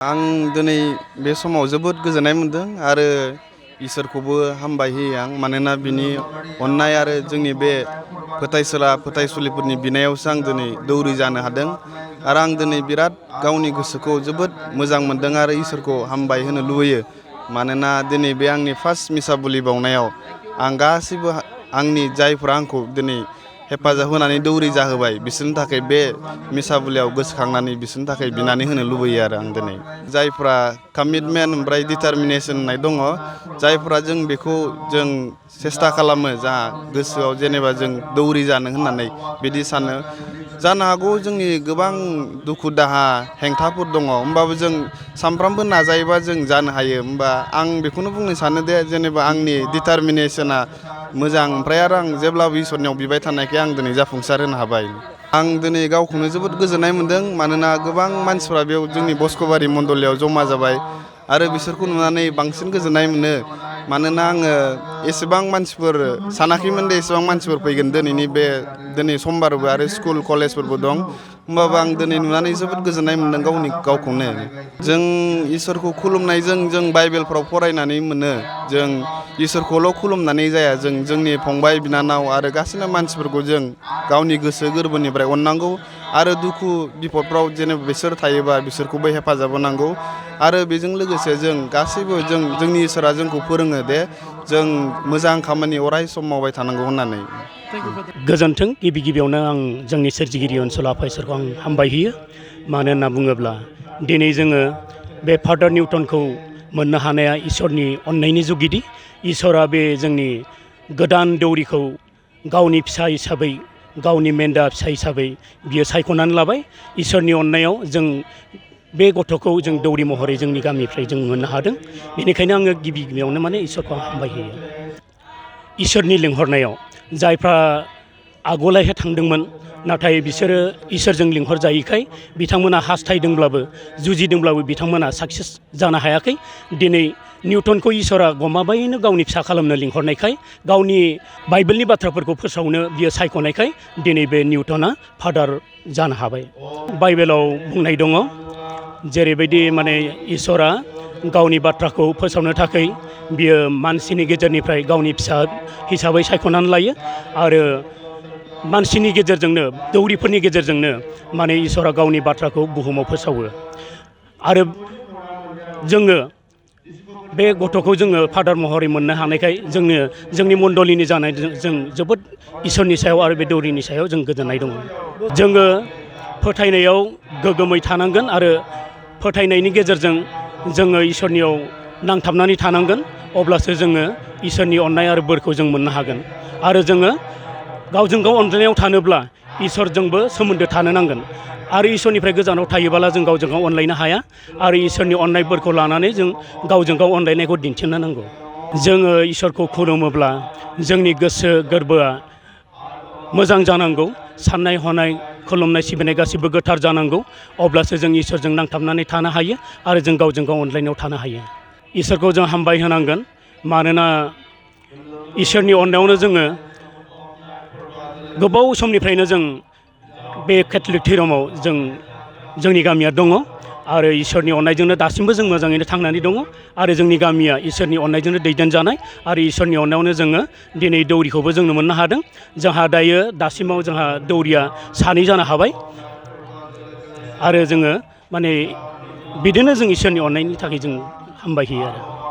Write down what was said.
आं दिनै बे समाव जोबोद गोजोननाय मोन्दों आरो इसोरखौबो हामबाय होयो आं मानोना बिनि अननाय आरो जोंनि बे फोथायसुलिफोरनि बिनायावसो आं दिनै दौरि जानो हादों आरो आं दिनै बिराद गावनि गोसोखौ जोबोद मोजां मोन्दों आरो इसोरखौ हामबाय होनो लुबैयो मानोना दिनै बे आंनि फार्स्ट मिसा बुलि बावनायाव आं गासैबो आंनि जायफ्रा आंखौ दिनै हेफाजाब होनानै दौरि जाहोबाय बिसोरनि थाखाय बे मिसा बुलियाव गोसोखांनानै बिसोरनि थाखाय बिनानै होनो लुबैयो आरो आं दिनै जायफ्रा कमिटमेन्ट ओमफ्राय डिटारमिनेसन होननाय दङ जायफ्रा जों बेखौ जों सेस्था खालामो जा गोसोआव जेनेबा जों दौरि जानो होननानै बिदि सानो जानो हागौ जोंनि गोबां दुखु दाहा हेंथाफोर दङ होमबाबो जों सानफ्रामबो नाजायोबा जों जानो हायो होमबा आं बेखौनो बुंनो सानो दे जेनेबा आंनि डिटारमिनेसना मोजां ओमफ्राय आरो आं जेब्लाबो इसोरनियाव बिबाय थानायखाय आं दिनै जाफुंसार होनो हाबाय आं दिनै गावखौनो जोबोद गोजोननाय मोन्दों मानोना गोबां मानसिफ्रा बेयाव जोंनि बस्क'बारि मण्डलियाव जमा जाबाय आरो बिसोरखौ नुनानै बांसिन गोजोननाय मोनो मानोना आङो एसेबां मानसिफोर सानाखैमोन दे एसेबां मानसिफोर फैगोन दिनै समबारबो आरो स्कुल कलेजफोरबो दं होमबाबो आं दिनै नुनानै जोबोद गोजोननाय मोन्दों गावखौनो जों इसोरखौ खुलुमनायजों जों बाइबेलफ्राव फरायनानै मोनो जों इसोरखौल' खुलुमनानै जाया जों जोंनि फंबाय बिनानाव आरो गासैबो मानसिफोरखौ जों गावनि गोसो गोरबोनिफ्राय अननांगौ आरो दुखु बिपदफ्राव जेनेबा बिसोर थायोबा बिसोरखौबो हेफाजाब होनांगौ आरो बेजों लोगोसे जों गासैबो जोंनि इसोरा जोंखौ फोरोङो दे जों मोजां खामानि अराय सम मावबाय थानांगौ होननानै गोजोन्थों गिबियावनो आं जोंनि सोरजिगिरि ओनसोल आफा इसोरखौ आं हामबाय होयो मानो होनना बुङोब्ला दिनै जोङो बे फादार निउटनखौ मोननो हानाया इसोरनि अननायनि जुगिदि इसोरा बे जोंनि गोदान दौरिखौ गावनि फिसा हिसाबै गावनि मेन्दा फिसा हिसाबै बियो सायख'नानै लाबाय इसोरनि अननायाव जों बे गथ'खौ जों दौरि महरै जोंनि गामिनिफ्राय जों मोननो हादों बेनिखायनो आङो गिबियावनो माने इसोरखौ हामबाय होयो इसोरनि लिंहरनायाव जायफ्रा आगोलावहाय थांदोंमोन नाथाय बिसोरो इसोरजों लिंहरजायैखाय बिथांमोना हास्थायदोंब्लाबो जुजिदोंब्लाबो बिथांमोना साक्सेस जानो हायाखै दिनै निउटनखौ इसोरा गमामायैनो गावनि फिसा खालामनो लिंहरनायखाय गावनि बाइबेलनि बाथ्राफोरखौ फोसावनो बियो सायख'नायखाय दिनै बे निउटना फादार जानो हाबाय बाइबेलाव बुंनाय दङ जेरैबायदि माने इसोरा गावनि बाथ्राखौ फोसावनो थाखाय बियो मानसिनि गेजेरनिफ्राय गावनि फिसा हिसाबै सायख'नानै लायो आरो मानसिनि गेजेरजोंनो दौरिफोरनि गेजेरजोंनो माने इसोरा गावनि बाथ्राखौ बुहुमाव फोसावो आरो जोङो बे गथ'खौ जोङो फादार महरै मोननो हानायखाय जोंनि मण्डलिनि जानाय जों जोबोद इसोरनि सायाव आरो बे दौरिनि सायाव जों गोजोननाय दङ जोङो फोथायनायाव गोग्गोमै थानांगोन आरो फोथायनायनि गेजेरजों जोङो इसोरनियाव नांथाबनानै थानांगोन अब्लासो जोङो इसोरनि अननाय आरो बोरखौ जों मोननो हागोन आरो जोङो गावजों गाव अनज्लायनायाव थानोब्ला इसोरजोंबो सोमोन्दो थानो नांगोन आरो इसोरनिफ्राय गोजानाव थायोब्ला जों गावजों गाव अनलायनो हाया आरो इसोरनि अननाय बोरखौ लानानै जों गावजों गाव अनलायनायखौ दिन्थिनो नांगौ जोङो इसोरखौ खुलुमोब्ला जोंनि गोसो गोरबोआ मोजां जानांगौ साननाय हनाय खुलुमनाय सिबिनाय गासिबो गोथार जानांगौ अब्लासो जों इसोरजों नांथाबनानै थानो हायो आरो जों गावजों गाव अनलायनायाव थानो हायो इसोरखौ जों हामबाय होनांगोन मानोना इसोरनि अननायावनो जोङो गोबाव समनिफ्रायनो जों बे केथलिक धोरोमाव जोंनि गामिया दङ आरो इसोरनि अननायजोंनो दासिमबो जों मोजाङैनो थांनानै दङ आरो जोंनि गामिया इसोरनि अननायजोंनो दैदेनजानाय आरो इसोरनि अननायावनो जोङो दिनै दौरिखौबो जोंनो मोननो हादों जोंहा दासिमाव जोंहा दौरिया 2 जानो हाबाय आरो जोङो माने बिदिनो जों इसोरनि अननायनि थाखाय जों हामबाय होयो आरो